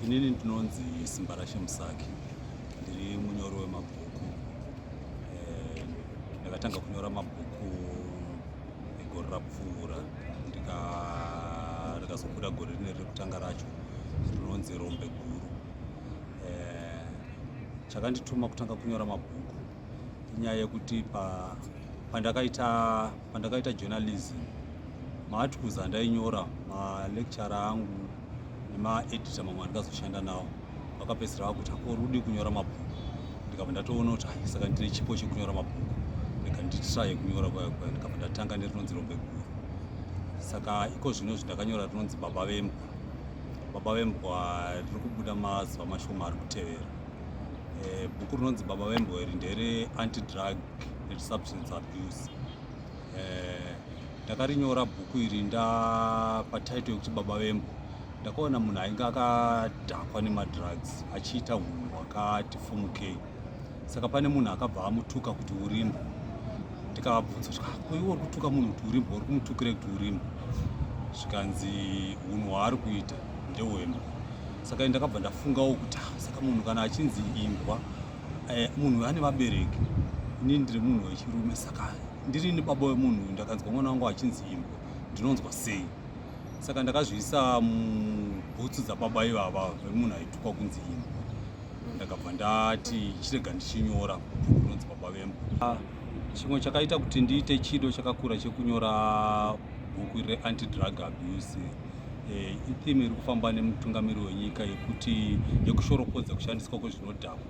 Inini ndinonzi Simbarashe Musaki, ndiri munyori wemabhuku. Ndakatanga kunyora mabhuku egore rapfuura, rikazobuda gore rine rekutanga racho rinonzi Rombe Guru. Chakandituma kutanga kunyora mabhuku inyaya yekuti pandakaita journalism, maarticles andainyora, malecturer angu nemaeditor mamwe andikazoshanda nawo vakapedzisira vakuti, "Ako uri kunyora mabhuku." Ndikabva ndatoona kuti, "Ai, saka ndine chipo chekunyora mabhuku, rega nditraye kunyora kwayo kwayo." Ndikabva ndatanga nerinonzi Rombe Guru. Saka iko zvino zvindakanyora rinonzi Baba Vembwa. Baba Vembwa riri kubuda mazuva mashoma ari kutevera. Bhuku rinonzi Baba Vembwa iri ndere anti drug and substance abuse. Ndakarinyora bhuku iri ndapatitle yekuti Baba Vembwa. Ndakaona munhu ainge akadhakwa nemadrugs achiita unhu hwakati fumukei, saka pane munhu akabva amutuka kuti urimbwa. Ndikavabvunza kuti, "Ah, ko iwe uri kutuka munhu kuti urimbwa, uri kumutukirei kuti urimbwa?" Zvikanzi unhu hwaari kuita ndehwembwa. Saka ndakabva ndafungawo kuti, ah, saka munhu kana achinzi imbwa, munhu ane vabereki, inini ndiri munhu wechirume, saka ndirini baba wemunhu uyu, ndakanzwa mwana wangu achinzi imbwa, ndinonzwa sei? Saka ndakazviisa mubhutsu dzababa ivava vemunhu aitukwa kunzi imbwa. Ndakabva ndati chirega ndichinyora bhuku rinonzi Baba Vembwa. Chimwe chakaita kuti ndiite chido chakakura chekunyora bhuku reanti-drug abuse, itheme iri kufamba nemutungamiri wenyika yekuti yekushoropodza kushandiswa kwezvinodhakwa,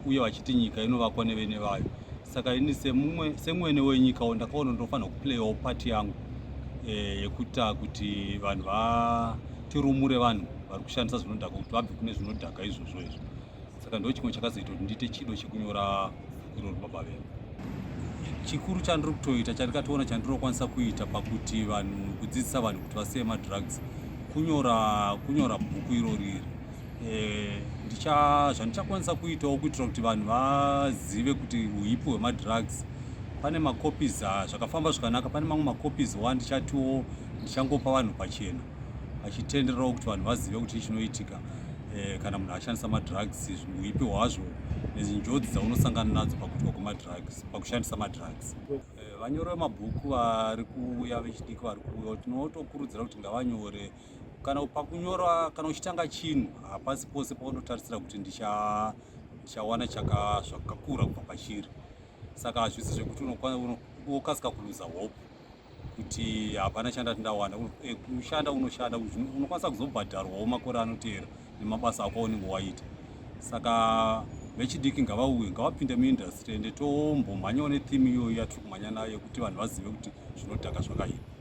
uye vachiti nyika inovakwa nevene vayo. Saka ini semumwe semwene wenyikawo ndakaona ndinofanira kuplayawo part yangu yekuita kuti vanhu vatirumure vanhu vari kushandisa zvinodhaka kuti vabve kune zvinodhaka izvozvo izvo. Saka ndo chimwe chakazoita kuti ndiite chido chekunyora bhuku iroro, Baba Vembwa. Chikuru chandiri kutoita, chandikatoona chandinokwanisa kuita pakuti vanhu, kudzidzisa vanhu kuti vasiye madrugs, kunyora bhuku irori iri. Zvandichakwanisa kuitawo kuitira kuti vanhu vazive kuti uipi hwemadrugs, pane macopies zvakafamba zvakanaka, pane mamwe macopies wandichatiwo ndichangopa vanhu pachena, achitendererawo kuti vanhu vazive kuti chinoitika kana munhu ashandisa madrugs, uipi hwazvo nenjodzi dzaunosangana nadzo pakuitwa kwemadrugs, pakushandisa madrugs. Vanyori vemabhuku vari kuuya, vechidiki vari kuuya, tinotokurudzira kuti ngavanyore. Kana pakunyora, kana uchitanga chinhu, hapasi pose paunotarisira kuti ndichawana zvakakura kubva pachiri. Saka hazvisi zvekuti unokasika kuluza hope kuti hapana chandati ndawana. Kushanda unoshanda, unokwanisa kuzobhadharwawo makore anoteera nemabasa ako aunenge waita. Saka vechidiki ngavauye, ngavapinde muindustry, ende tombomhanyawo netheme iyoyo yatiri kumhanya nayo yekuti vanhu vazive kuti zvinodhaka zvakaipa.